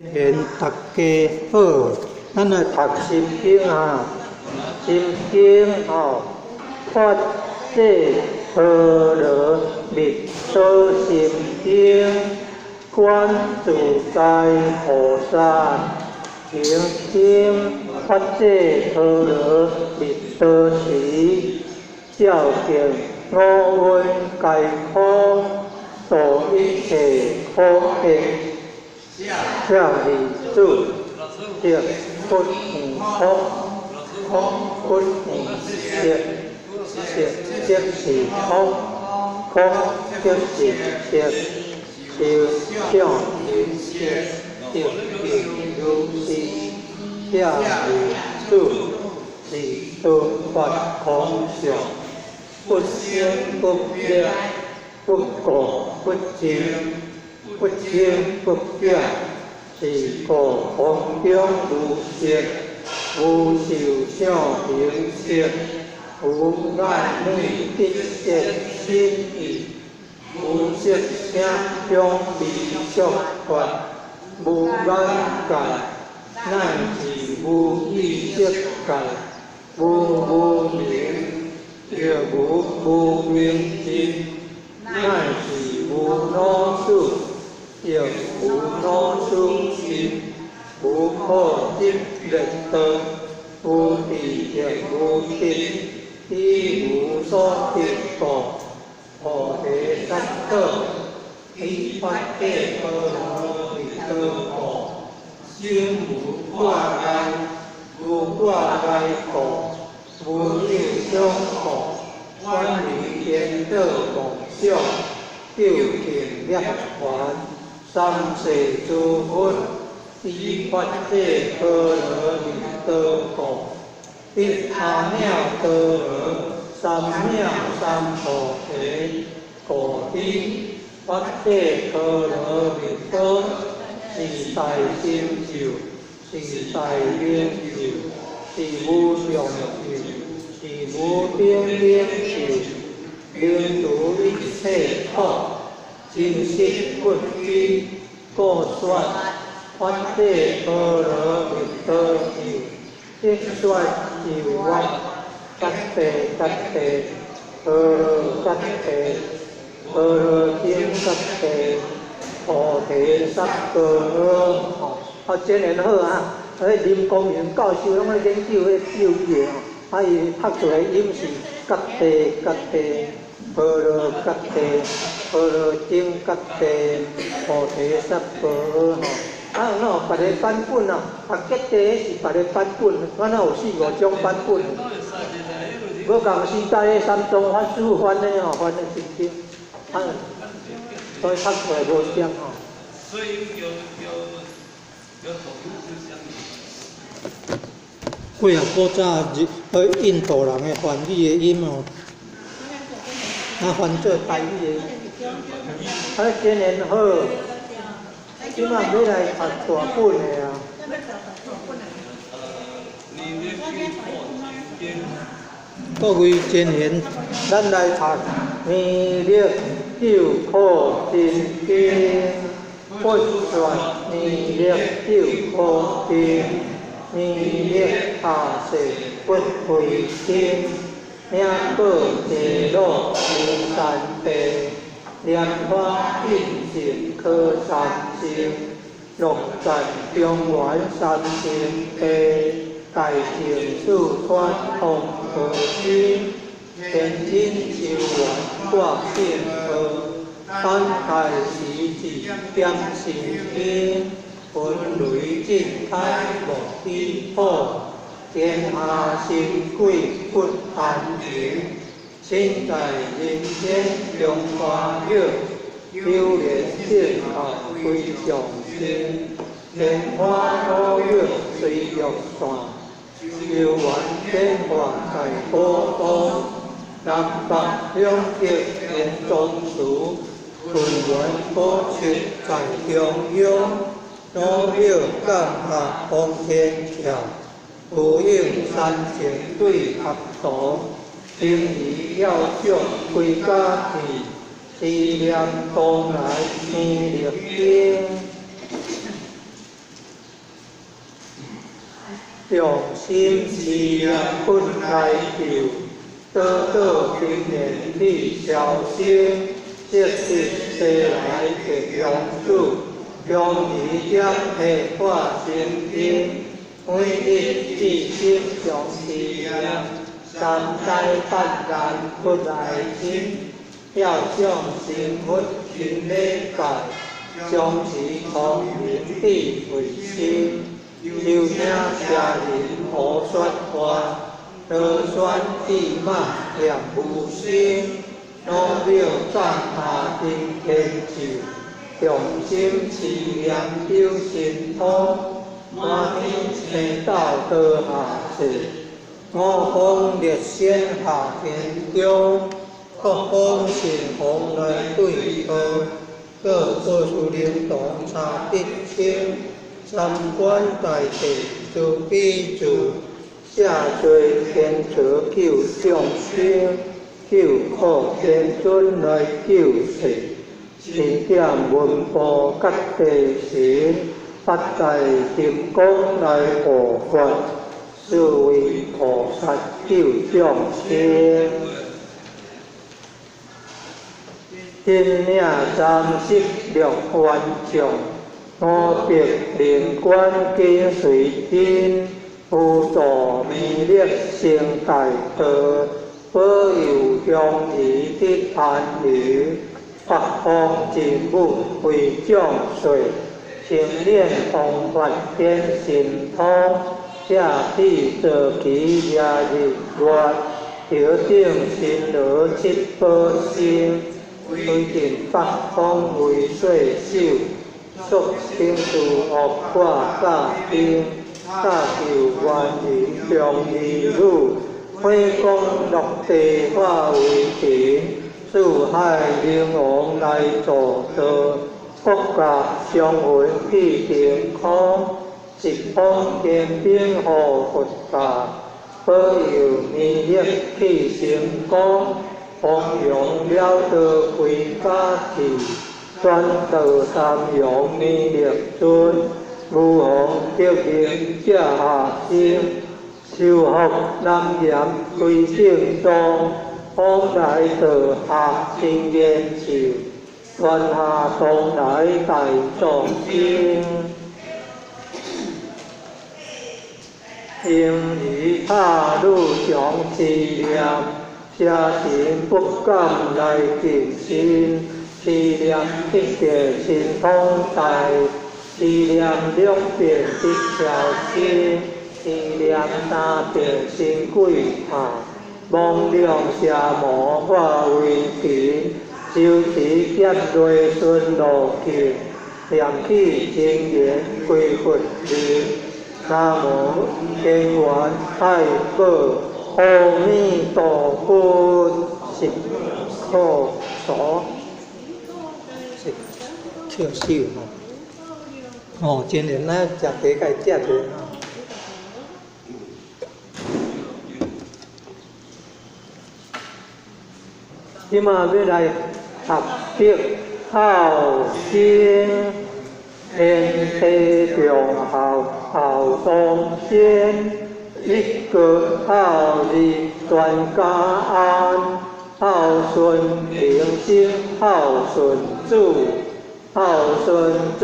贤大家好，咱來讀心經啊，心經吼，發誓波羅蜜多心經，觀自在菩薩行深發誓波羅蜜多時，照見五蘊皆空，度一切苦厄。舍利子，色不異空，空不異色，色即是空，空即是色，受想行識，得應如是。舍利子，是諸法空相，不生不滅，不垢不淨，不增不減，是故空中無色，無受想行識，無眼耳鼻舌身意，無色聲香味觸法，無眼界，乃至無意識界，無無明，亦無無明盡，乃至無老死，亦無老死盡，無可得滅道，無智亦無得，以無所得故，菩提薩埵，以發誓波羅蜜多故，心無掛礙，無掛礙故，無有想故，遠離顛倒妄想，究竟涅槃。三世諸佛以發誓波羅蜜多故，得阿耨多羅三藐三菩提。故知發誓波羅蜜多是大神咒，是大明咒，是無上咒，是無頂明咒，能除一切苦。真實不虛，故說發誓波羅蜜多咒，一說就曰：揭諦揭諦，波羅揭諦，波羅僧揭諦，菩提薩婆訶。吼，啊，真緣好啊！彼林光明教授攏咧研究彼咒語的吼，啊，伊讀出來音是揭諦揭諦，波羅揭諦，波羅僧揭諦，菩提薩婆訶吼。啊，哪有別个版本啊？讀揭諦是別个版本，敢若有四五種版本。無仝時代的三藏法師翻的吼，翻的真經，啊，所以讀出來無相吼。所以叫幾啊古早日，彼印度人的梵語的音哦，啊翻做台語的，啊真緣好，這馬欲來讀大本的啊。各位真緣，咱來讀明力救苦真經，佛說明力救苦經。明力下世不非經，名寶地老無三地，蓮花印證可三生，樂讚中原三千地，大乘四川通何心，天津修缘挂圣号，等待時節點心經。雲雷震開莫比火，天下神鬼不安寧。身在人間中歡喜，流連正覺歸上身。蓮花老葉隨玉散，遊園變化在古都。南北兩極連宗祠，渾圓古刹在中央。老廟降下通天橋，無影山前對合圖，情義要足歸家去，思念當來天力經。用心持念佛来救，倒倒经念去消生，色得西来白龙子，香儿点下化成经，每日至心常持念，三灾八难佛来亲，了想成佛行礼拜，常持聪明智慧心。收听邪人胡说话，螺旋智马念无声，努庙藏下真天咒，用心持念有神通，满天星斗多下世，五方列仙下天中，各方神王来对号，各各处灵堂查得清。三观大地慈悲住，下济天慈救众生，救苦天尊来救世，钦点文部觉地神，八大金刚来护法，四位菩萨救众生。金领36万将。五百灵官跟随真，辅助弥勒成大道，保佑乡里得安宁，八方真武为众说，清练方法显神通，下体坐骑夜日月，头顶神罗七宝星，推进八方为岁首。速清除恶挂诈兵，诈救万人众儿女，火光落地化为尘，四海灵王来助道，国家相闻去晴空，十方天兵护佛塔，保佑弥勒去成功，弘扬了道归家去。转道三阳弥勒尊，无妨得名者下生，修福南岩归正宗，往来道下青莲树，传下东来大众生。应以塔女常持念，邪神不敢来近身。持念得地神通大，持念两遍得超生，持念三遍成鬼塔，妄量邪魔化为尘，修持劫雷顺路径，念起真言归佛门。南无天元太保阿弥陀佛，是可所。笑死吼！哦，今年咱食茶该食者吼。这马欲来合德孝经，天地众孝孝当先，一个孝字全家安，孝顺平生孝顺子。孝顺子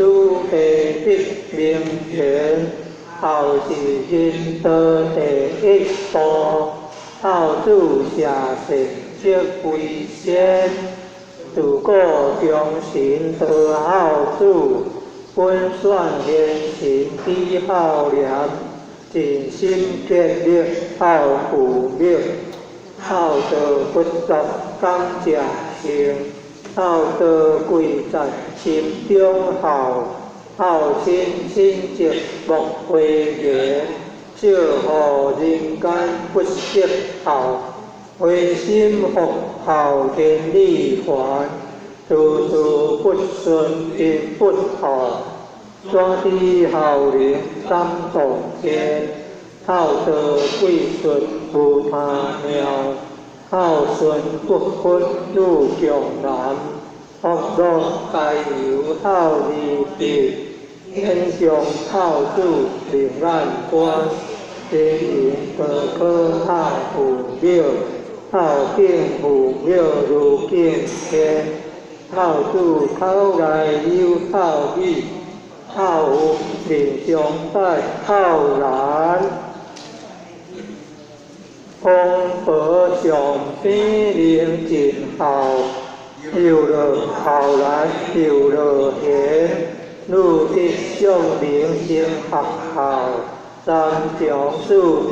弟得名田，孝是仁德第一步。孝子下善则为先，自古忠臣多孝子，本选贤臣比孝廉，尽心竭力孝父母，孝道不足感谢行。孝道贵在心中孝，孝亲亲情莫讳言，少予人间不识孝，回心福孝天理还，事事不顺因不孝，怎知孝灵感动天？孝道贵顺无他妙。孝顺不分女强男，福乐皆由孝而得，天上孝子灵安关。经营道科孝父母，孝敬父母如敬天，孝子口内有孝语，孝父面上带孝然。功德上边灵尽孝，又乐孝然又乐贤，女德上明先学孝，三长四德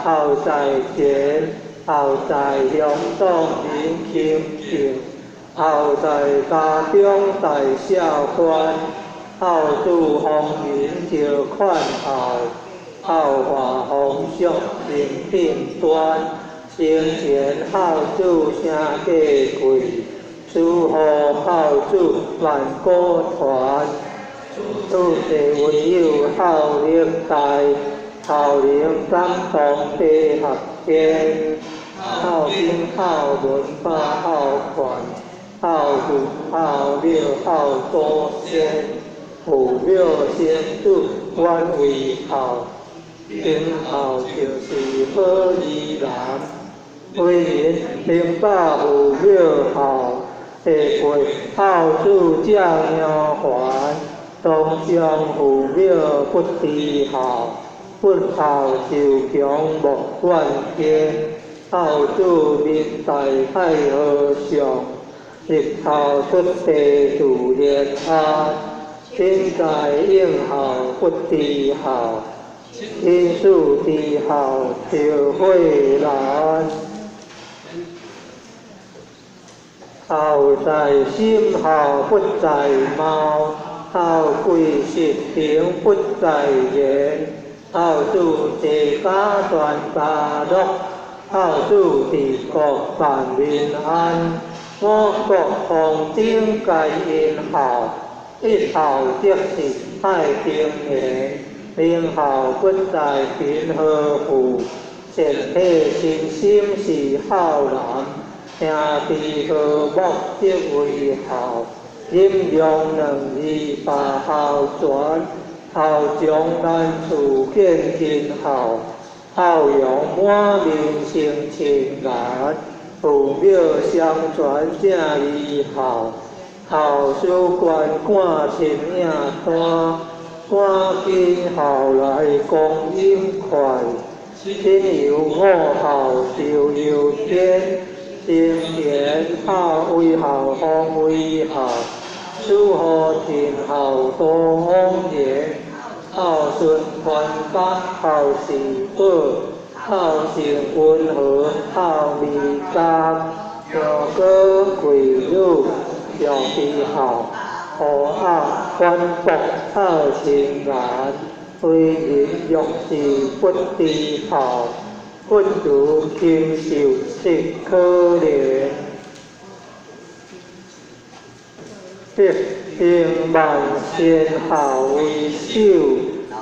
孝在前，孝在乡党人亲敬，孝在家中大孝官，孝子方人招款孝。孝化风俗行品端，生前孝子声价贵，死后孝子万古传。此世唯有孝力大，孝能感动地合天。孝经孝文化孝权，孝父孝母孝祖先，父母生子原为孝。忠孝就是好儿男，为人明白父母孝，下辈孝子才扬还。当将父母不知孝，不孝受穷莫怨天。孝子面大爱和尚，日后出地自然安。身在应孝不知孝。亲属之孝着火难，孝在心，孝不在貌，孝贵实情不在言。孝子齐家全家乐，孝子治国万民安。五谷丰登皆因孝，一孝则是太平年。明孝不在贫和富，善体真心是孝男。兄弟和睦则为孝，忍让两字把孝传。孝将难处见真孝，孝容满面生清颜。父母相传正义孝，孝事关赶亲影单。赶紧孝来光阴快，亲友五孝寿悠天，生前孝为孝方为孝，死后尽孝多谎言，孝顺传家孝是宝，孝性温和孝美家，上高贵女上知孝。和鸭反复孝亲颜，为人若是不知孝，不如禽兽实可怜。德行万善孝为首，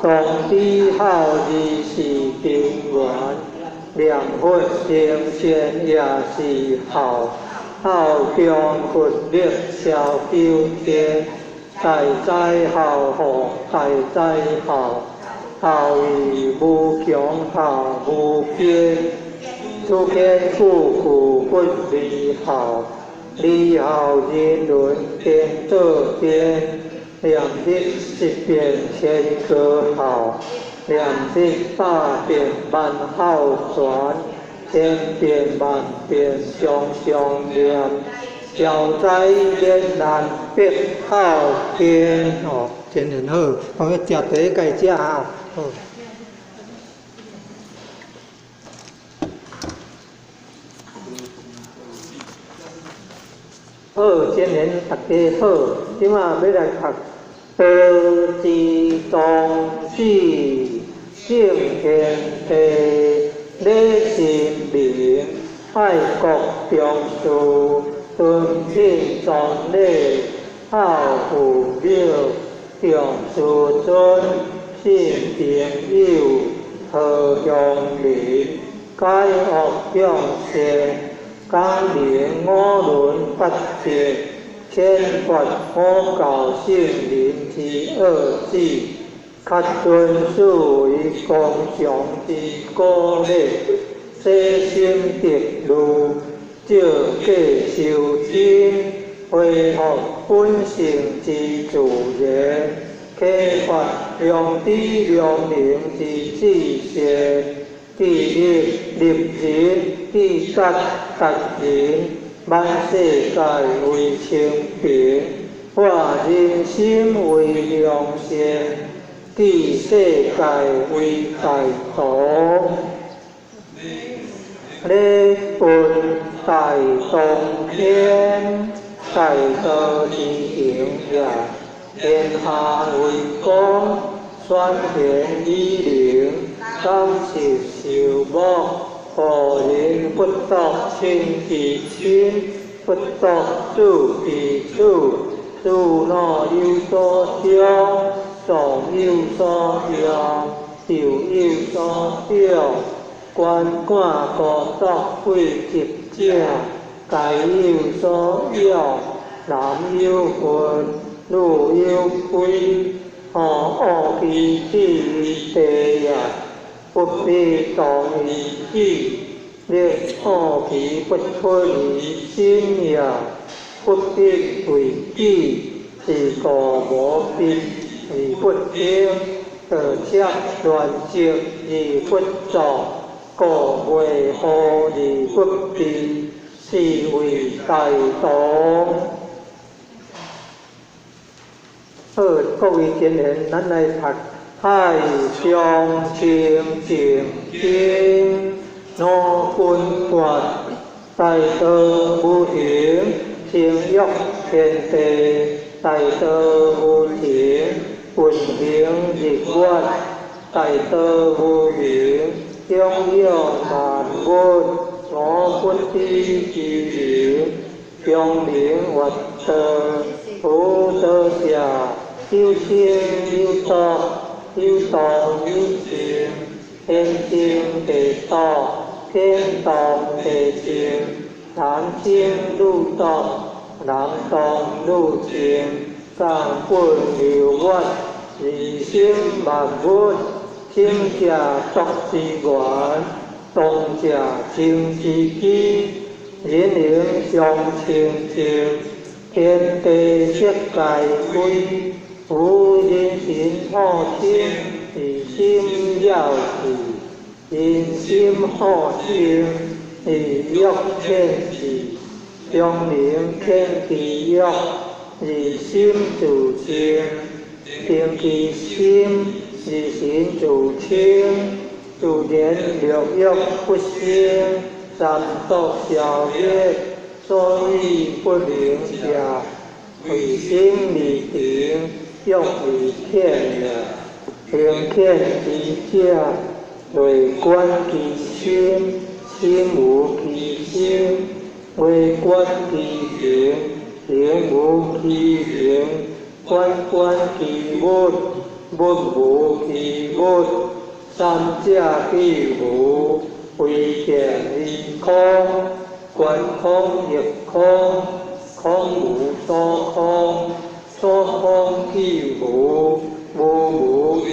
当知孝义是根源，念佛成仙也是孝。孝中佛力超九天，大哉孝福，大哉孝，孝义无穷，孝无边。诸天句句不离孝，离孝人伦天作边。念日十遍千个孝，念日百遍万孝全。千遍万遍常常念，消灾解难必孝天。哦，真很好，我要食茶该食啊。好。好，真言大家好，这马欲来读道之宗旨，敬天地。礼神明，爱国重视，尊品庄礼，孝父母，重师尊，信朋友，和乡邻，解恶向善，感灵五伦八德，遣发五教圣人之恶旨，恪遵四維光常之古禮，洗心滌慮，照過修真，恢復本性之自然，啟發良知良能之至善，致力立人，致達達人，滿世界為清平，化人心為良善，置世界為大同，禮運大洞天，大道之行也，天下為公，選賢與能，感實修睦，婦人不獨親其親，不獨子其子，事若有所長，壯有所用，幼有所長，觀看孤獨貴執者，皆有所養。男有份，女有歸，何惡其置於地也？不必當於己，欲惡其不出於心也。不必為己，是故無必而不興，道賊亂積而不作，故未禍而不避，是謂大同。好，各位真賢，咱來讀《海上清淨經》，老君說大道無形，成育天地；大道無情，運行日月；大道無名，養育萬物。我不知其名，常名曰道。無道者，有生有動，有動有靜，天靜地動，天動地靜，男靜女動，男動女靜，共本流月，自生萬物，生者作之源，動者生之基，人形常清淨，天地色界歸，無人心好清，自心了事；人心好清，自欲天事。常名天地欲，自心自清，定其心，自心自清，自然六欲不生，三毒消滅，所以不能者，為心而定，欲而遣也。行遣之者，為觀其心，心無其心；為觀其行，行無其行；觀觀其物，物無其物。三者既無，非見於空，觀空亦空，空無所空，所空既無，無無亦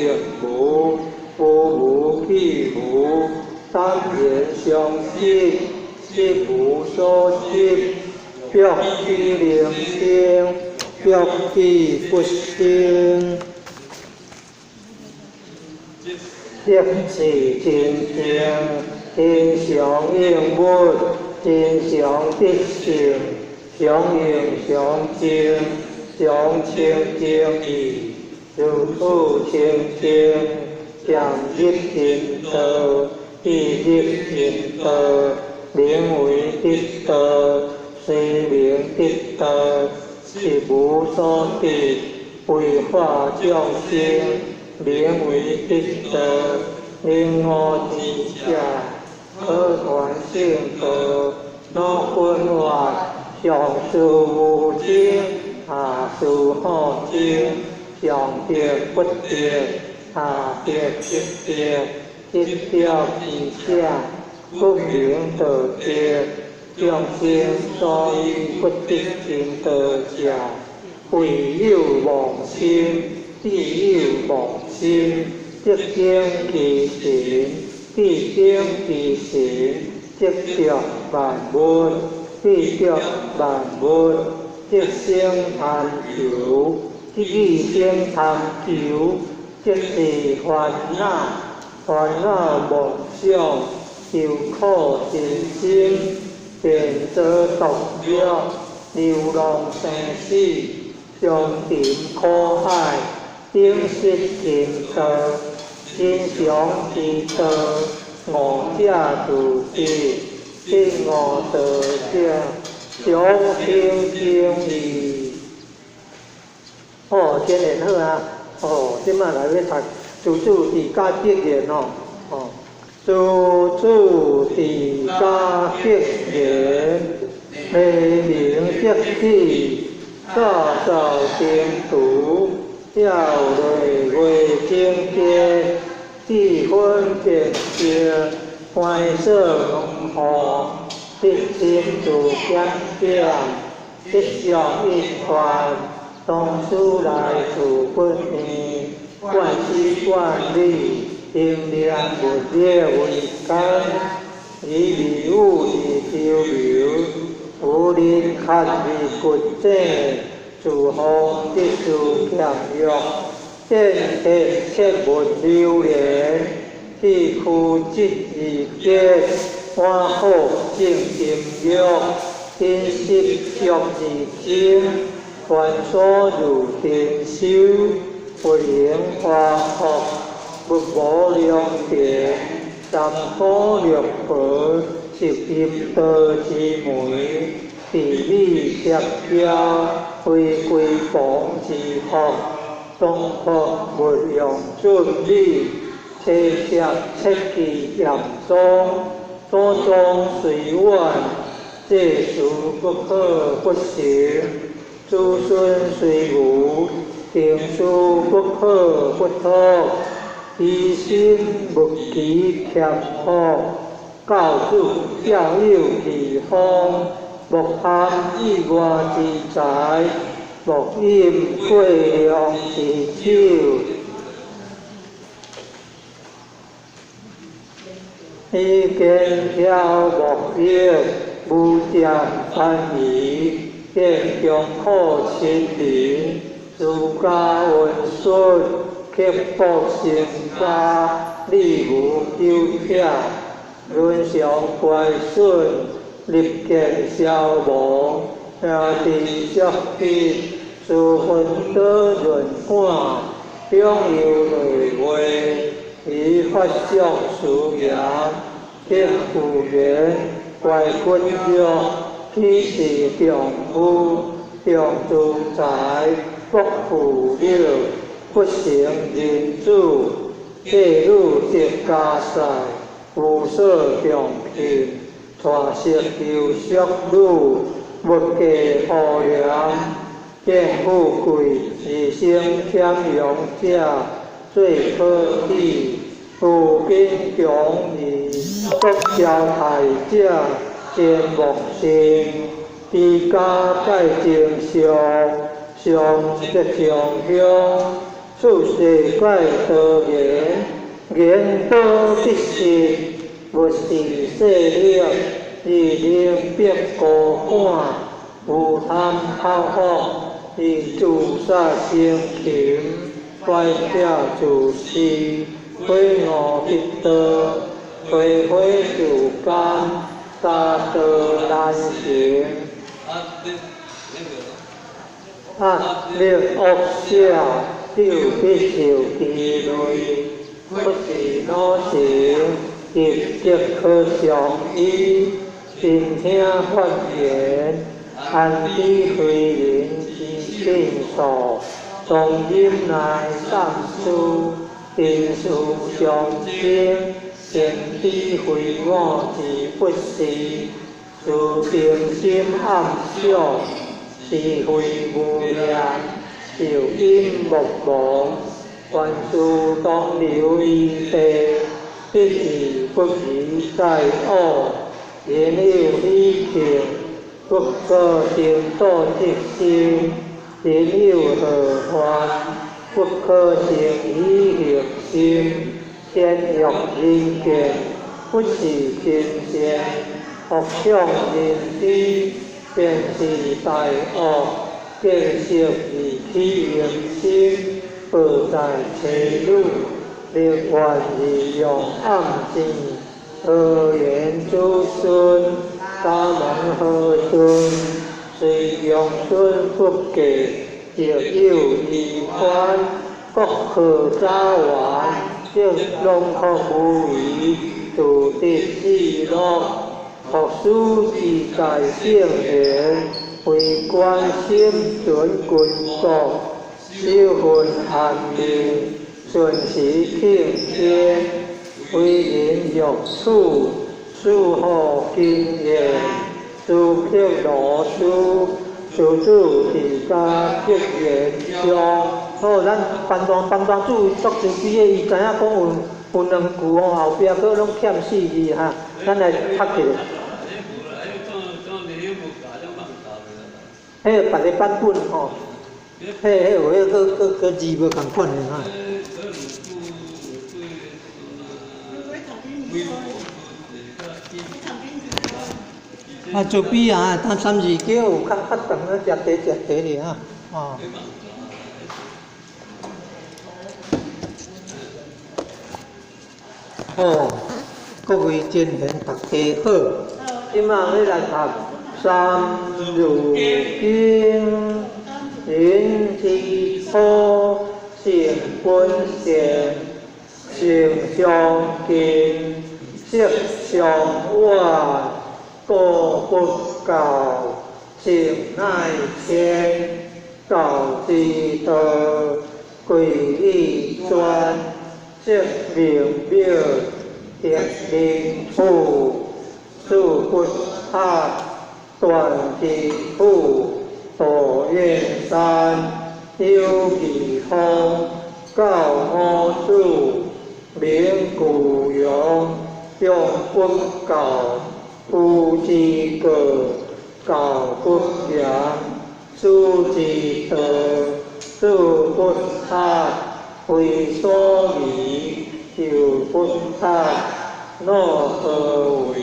無，無無既無，三緣相識，識無所執，欲彼能生，欲彼不生。即是真正，真常應物，真常得性，常應常靜，常清淨義，如此清淨，漸入真道，已入真道，名為得道，雖名得道，實無所得，為化眾生，名為得道。能悟之者，可傳聖道。老君話：上士無情，下士好情，上得不得，下得不得，得了之者，不名道得。眾生所以不得真道者，為有妄心，智有妄心，得等其神，智等其神，得著萬物，智著萬物，得生貪求，得意生貪求，得是煩惱，煩惱妄想，愁苦人生，便遭毒藥，流浪生死，相沉苦海，等失金道，真常之道，悟者自得，得悟道者，常行正義。哦，真緣好啊！哦，這擺來欲讀自主治家格言哦，哦，自主治家格言，明明德起，早造淨土，照內月精節，智分辨識，歡所門戶，得心自檢點，得相一傳。當師來自佛願，貫絲貫理，應念物力為根，以義務而修謀，無人學而骨井，自奉得事儉約，見天切勿流連，智屈質而結，滿好正金玉，真實足而精。凡所如定修，不應華福，不無良田，三寶六婆，十陰道之門，地理協調，非歸傍之福，東佛勿用準理，切切切記嚴宗，祖宗雖遠，這事不可不行。子孫雖愚，定事不可不託。疑心勿欺儉福，教子教幼義方，莫貪意外之財，莫飲過量之酒。以見飄莫逆，無厭煩疑。見中苦親鄰，私家溫順，刻薄成家，理無糾撇，倫常乖順，立見消亡，兄弟相比，私分多潤感，享有內外，以法相思言，得富言，乖骨肉。彼是丈夫，重資財，薄富了，不成人子，嫁女得家婿，無所重聘，娶媳求淑女，勿嫁婦廉，見富貴，自生儉容者，最可喜。富堅強而國招泰者，前莫勝，居家蓋正上，上則上鄉，處世蓋多言，言多必失，勿視勢力，而能逼高感，無貪口福，而自殺生擒，乖者自私，悔悟得道，退悔自甘。大道難行，壓力惡小，就必受其累，不是老成，業則可相依。聽聽法言，安知非人之診數，當忍耐散思，定事相爭。善知非我之不是，自平心暗想，是非無量，受因莫忘，凡事當留餘地，不疑不疑在我，言有喜慶，不可成道即心，人有何患？不可成以行心，先欲人见，不是真善，恶向人知，便是大恶，见色而起淫心，报在妻女，立愿而用暗箭，何言子孙，沙门何尊，虽用尊佛过，亦有疑宽，国号早完，则龙福无疑，自得至乐。学师自在圣贤，为观心存君国，守分安宁，顺时庆天，为人欲处，事好经验，诸克罗斯，诸子自家结缘中。好，咱班大班大主足慈悲的，伊知影讲有两句吼，後壁閣攏欠四字哈，咱來讀一下。彼個別个版本吼，彼有彼個閣閣字無仝款的哈。啊，慈悲啊，咱三字經有較較長啊，食茶食茶咧哈，哦。好，各位真贤大家好，這馬欲來讀《三字經》，人之初，性本善，性相近，習相遠，果不教，性乃遷，教之道，贵以专，则明表，德能辅，处不下，断之土，道远山，有义方，教五子，名俱扬，长不教，夫之过，教不严，师之道，子不察，非所宜，就不察，若何为？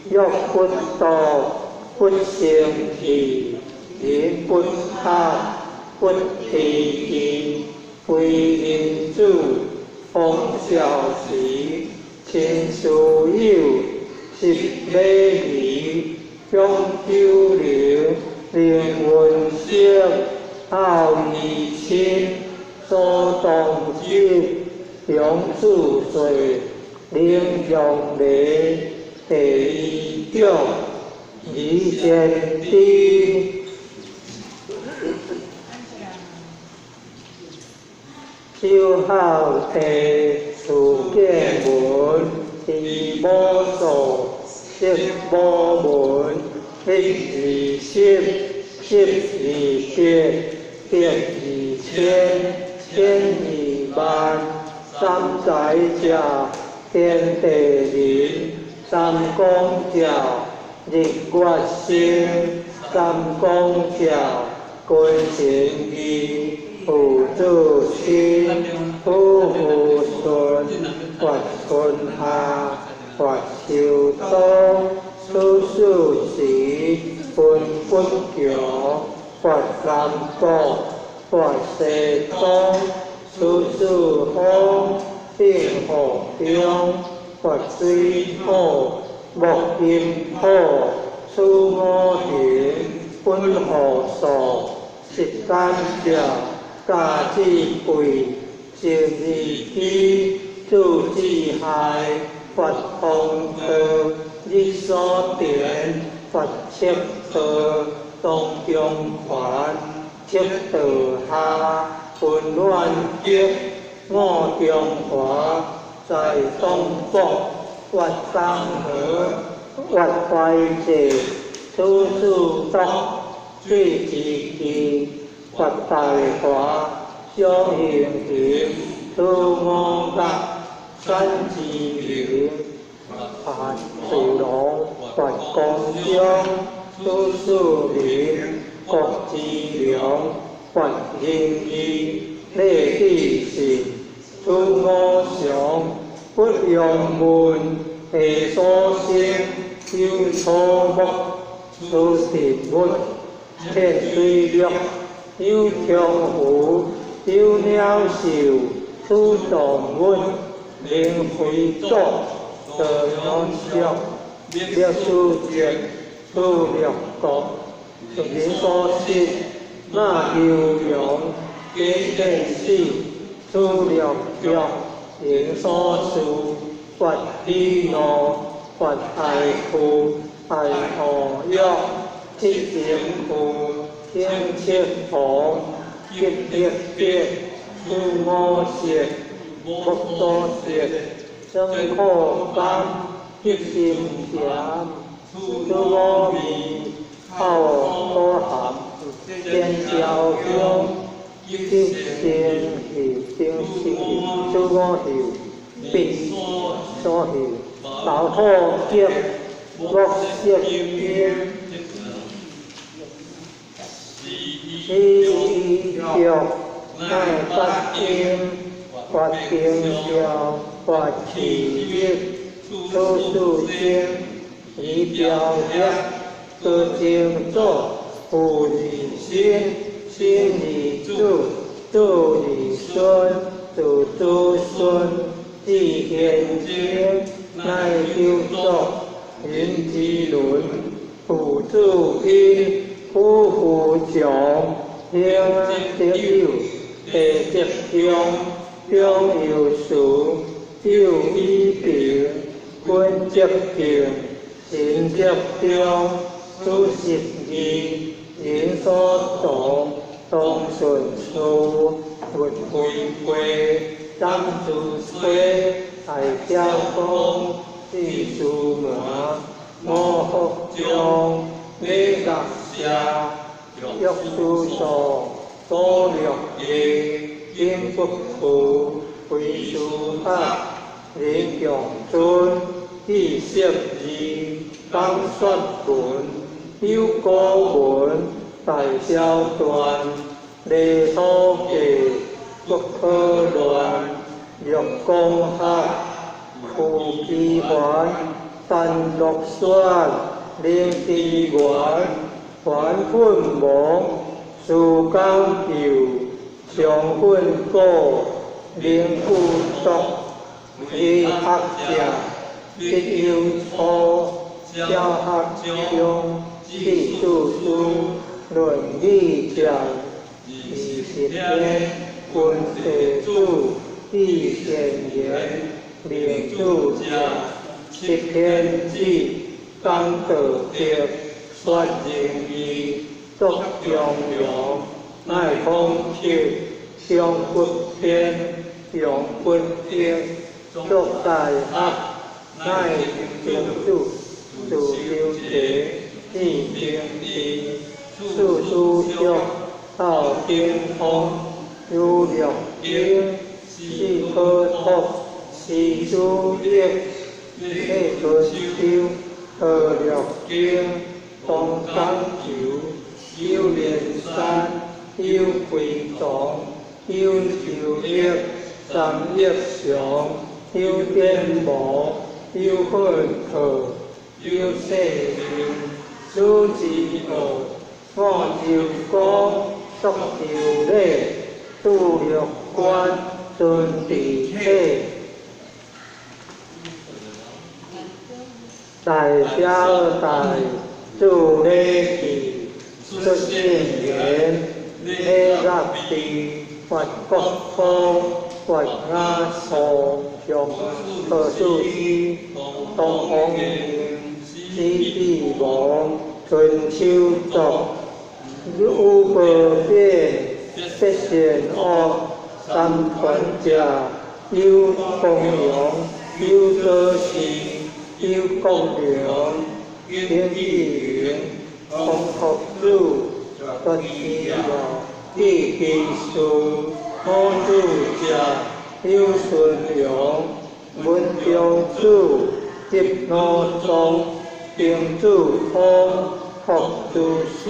欲不道，不成器，人不察，不提之，为人子，方孝时，亲师友，习礼仪，讲九流，能文饰，孝义亲，所当执，长子岁，能将礼，第一长，而先知。守孝悌，事见闻，知母数，识母文，一而十，十而百，百而千，千而萬，三才者，天地人，三光照，日月星，三光照，君臣義，父子親，夫婦順，發春夏，發秋冬，處四時，分不橋，發南國，發西東，處四風，變河中，發水土，木金土，處五行，本河數，時間者，家之貴，生而基，子之害，發風道，日所田，發赤道，東中環，赤道下，溫暖極，五中華，在東北，發東河，發懷濟，處四篤，水之基，發大華，小行行，處五岳，山之名，發水龍，發光章，處四民，國之良，發仁義，禮智信，此五常，不用問，地所生，有草木，此植物，淺水略，有長湖，有鳥獸，此動物，靈非祖，道陽著，歷史籍，此六國，人所失，那悠揚，假見死，此六著，人所事，發喜怒，發哀慟，哀惡欲，七情負，等七逢，吉力別，此五色，木所色，生苦感，得心鹹，此五味，口所含，見照香，得生氣，生生此五受，彼所受，老虎極，木色經，此意著，乃發音，發形象，發氣力，此四經，以表業，得正祖，父而身，身而子，子而孫，子子孫，至現前，乃九祖，人之倫，父子因，夫婦長，兄則友，弟則兄，長有慈，幼以平，君則敬，臣則忠，此十二，人所從，當順事，勿違背，長子規，大小公，四司門，五福將，禮樂射，玉書數，左六義，經不負，非書學，人強尊，知識字，講說文，有古文，大小篆，禮所記，不可亂，六公學，傅基環，陳樂選，林志源，樊奮蒙，蘇江佑，上奮果，林富篤，李學者，吉有初，小學中，志書書，論語者，20篇，君弟子，至善言，明主者，七天子，講道德，說仁義，作忠良，乃孔雀，上骨天，用骨德，作大學，乃君子，自修齊，至平治，四書學，道經通，有六經，四可託，四書益，禮春秋，河六經，東江球，有連山，有歸藏，有秋益，三益祥，有典無，有訓課，有世命，此之道，五周公，作周禮，杜六官，尊治體，大小大，主禮器，出聖言，禮樂地，發國土，發雅數向，何處師，東方明，始帝王，春秋作，五寶變，八善惡，三團者，有公陽，有左氏，有國良，丁義云，孔夫子，絕知了，智其事，五子者，有孫陽，文中子，执奴宗，丁子通，福子嗣，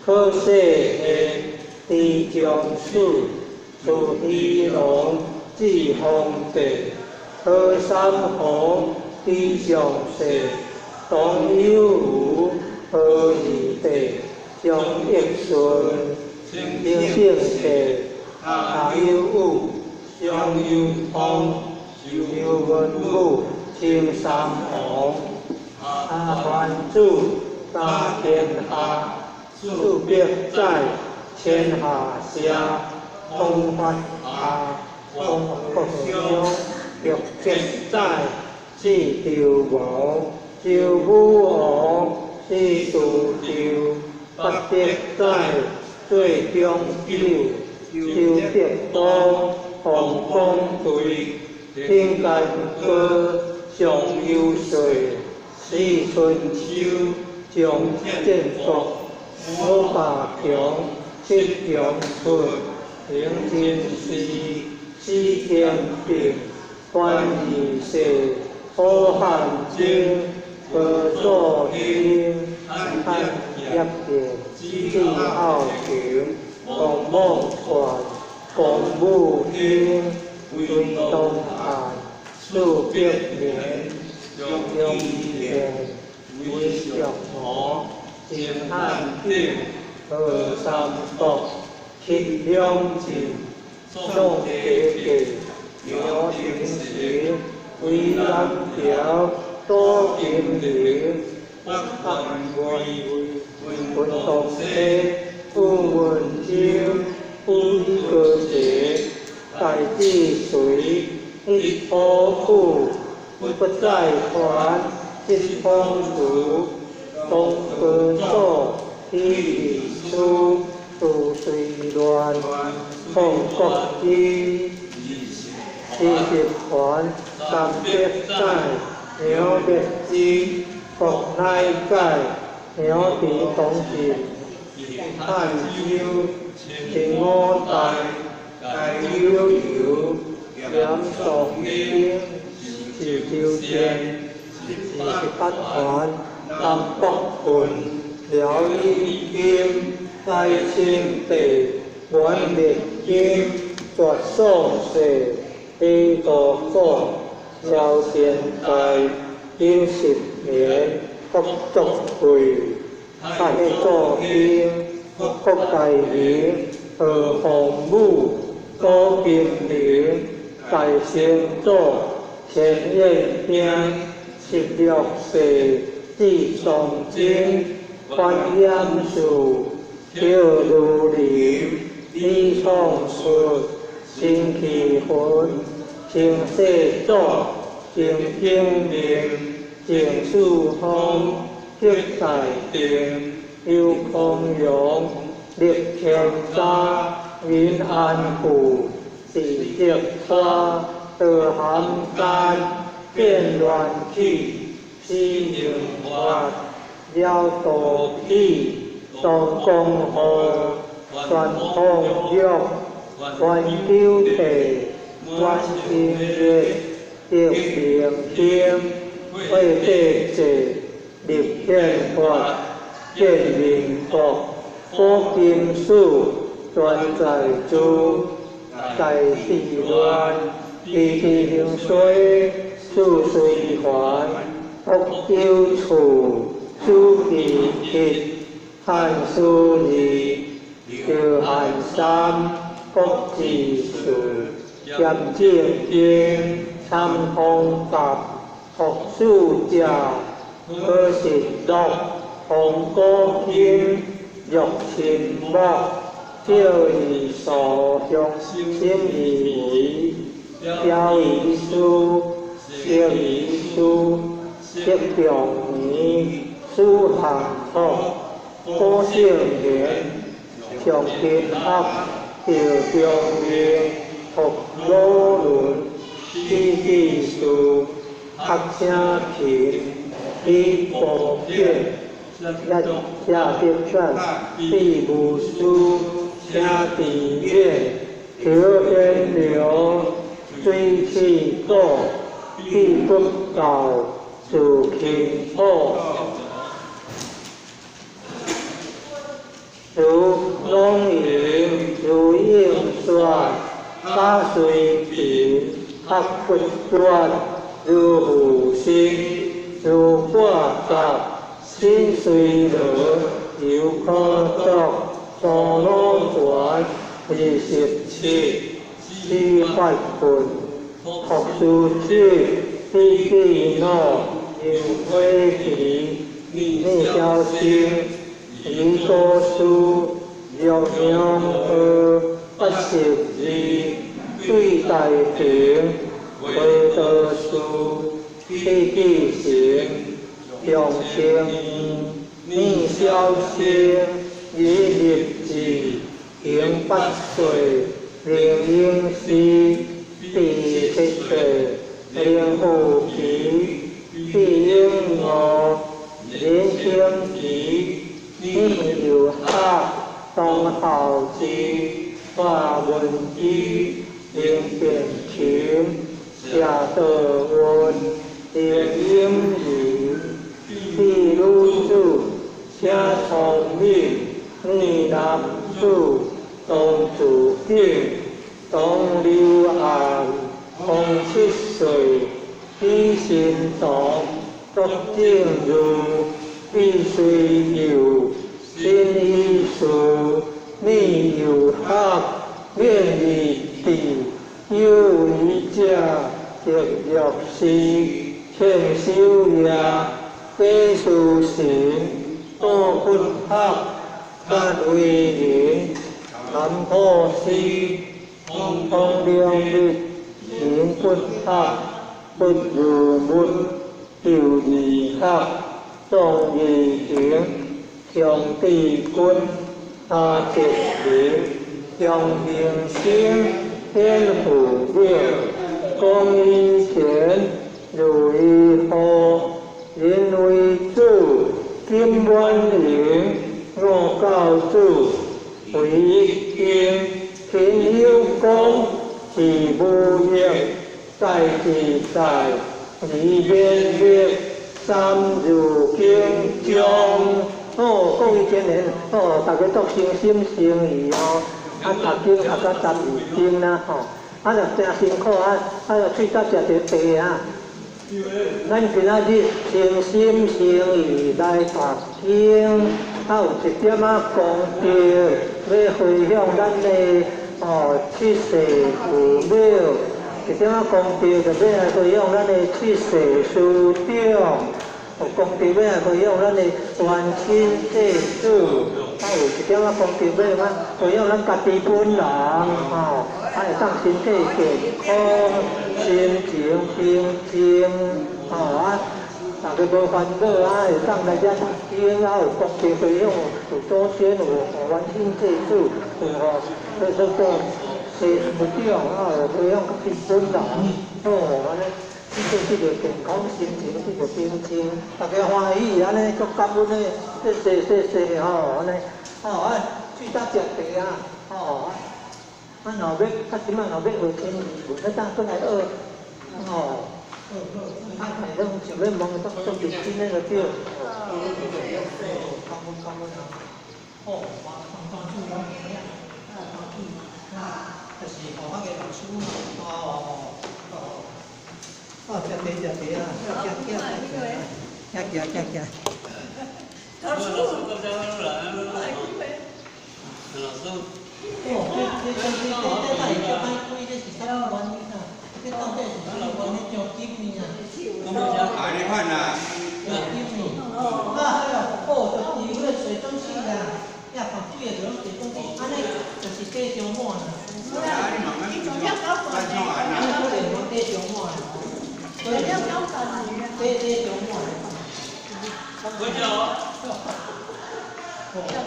可世贤，李将嗣，自鱼龙至皇帝，何三侯李上世，董有余何二帝，张益顺清圣帝，夏有武张有通，周文武清三王，阿桓子打天下，四百载千下社，方法下方国昌，六节载四周王，周武王四都周，八德载最中九，周德公王公队，顶干哥上游岁，四春秋将建国，五百强七强出，平真寺四天平，关二世好汉经，何祖兴汉业建，志孝勤王梦传王武兴魏东汉四百年张义魏长和秦汉鼎何三国七两晋宋家继杨廷时魏南朝左金陵北汉魏文东西武文州武高济大智隋一虎虎不再还一方除东高祖起义师杜随乱宋国基二十环三百载杨烈之国乃解杨池东晋汉州秦五代大有游严宋兴是周建28团南北郡辽以金改清帝元灭金绝宋世李道古萧天代90年国作会太祖兴国大明何凤武左金陵大成祖陈彦兵16世至崇祯观音寺赵如林李创出辛弃魂清世祖郑景明郑树峰吉大定邱康阳立天渣云安府李德川德涵丹变乱起施明发廖道喜张公和全方玉关九地关清月德明兴惠帝济立宪法建民国古金史全在诸大治乱地地兴衰四随环福州厝朱其一汉书二赵汉三国志四咸正经参风甲福寿者何实录洪国兴玉清木赵义素乡新义为萧义师萧义师谢仲年史汉福郭圣贤上金学赵中明福鲁伦李继士郝声琴李国建谢德全毕无师谢志远邱天良水气祖毕不道自清普如龙吟如应选假隨貧，學不斷，如復生，如掛雜，心隨羅，猶可作，娑羅傳，27，四法分，福書子，比比諾，猶火皮，念小心，離多事，若明和，82，對大平，回道士，比比成，長生，念小心，以立志，行八歲，靈應師，第七歲，靈富奇，比應五，人興奇，念有學，當孝之，華文基，靈變琴，謝德文，靈應仁，比女子，請聰明，念男子，當自景，當流岸，方七歲，比神堂，卓正如，比隨幼，新醫師，念有學，免義智，有為者，得藥師，勸修業，假書神，多不學，法為人，南陀師，方良日，行不學，不如物，求義學，壯義行，強地軍，阿哲林，強明星，天父廟，公以前，如意河，人為主，金滿盈，五教主，為一經，天有功，是無益，在自在，離免力，三如經中。哦，各位真人，哦，大家都誠心誠意哦，啊，讀經讀到12經啦，吼，啊，若誠辛苦啊，啊，若喙焦食著茶啊。咱今仔日誠心誠意來讀經，啊，有一點仔功德，欲回向咱的哦七世父母，一點仔功德就欲來回向咱的七世師長，有功德欲來回向咱的冤親債主，啊，有一點仔功德欲來回向咱家己本人，吼，啊，會當身體健康，心情平靜，吼啊，大家無煩惱啊，會當來遮讀經啊，有功德回向，有祖先，有冤親債主，有吼，這說做師父長啊，有回向家己本人，哦，按呢，身體得健康，心情得平靜，大家歡喜，按呢，足感恩的，謝謝謝謝吼，按呢，吼啊，喙焦食茶啊，吼。啊，若欲，啊，這擺若欲學千字文，欲當閣來學，吼。啊，若想欲問，當做認真的就對。哦，感恩感恩啊！哦，黃莊主攏會啊，莊主啊，就是學校的老師，哦哦哦，食茶食茶啊，行行行行行行。老師，老師。哦，這這這這這這會遮歹開，這是啥物原因啊？這到底是啥物原因？上金呢啊？啊，你看啦。上金呢？啊，哎呦，哦，就是迄个水蒸氣啦，遐放水的就攏水蒸氣，按呢就是底傷滿啦。按呢可能講底傷滿啦。底底傷滿。我叫。我叫。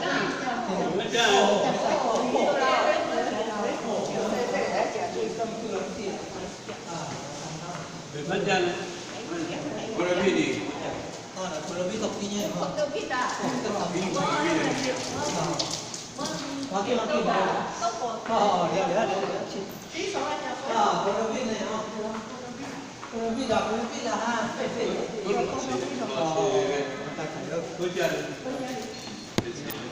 没看见呢。菠萝蜜呢？啊，菠萝蜜毒甜的吼。我叫我叫。哦，了了了了，啊，菠蘿蜜呢吼。菠蘿蜜啦，菠蘿蜜啦哈，對對。哦，大家好。回家。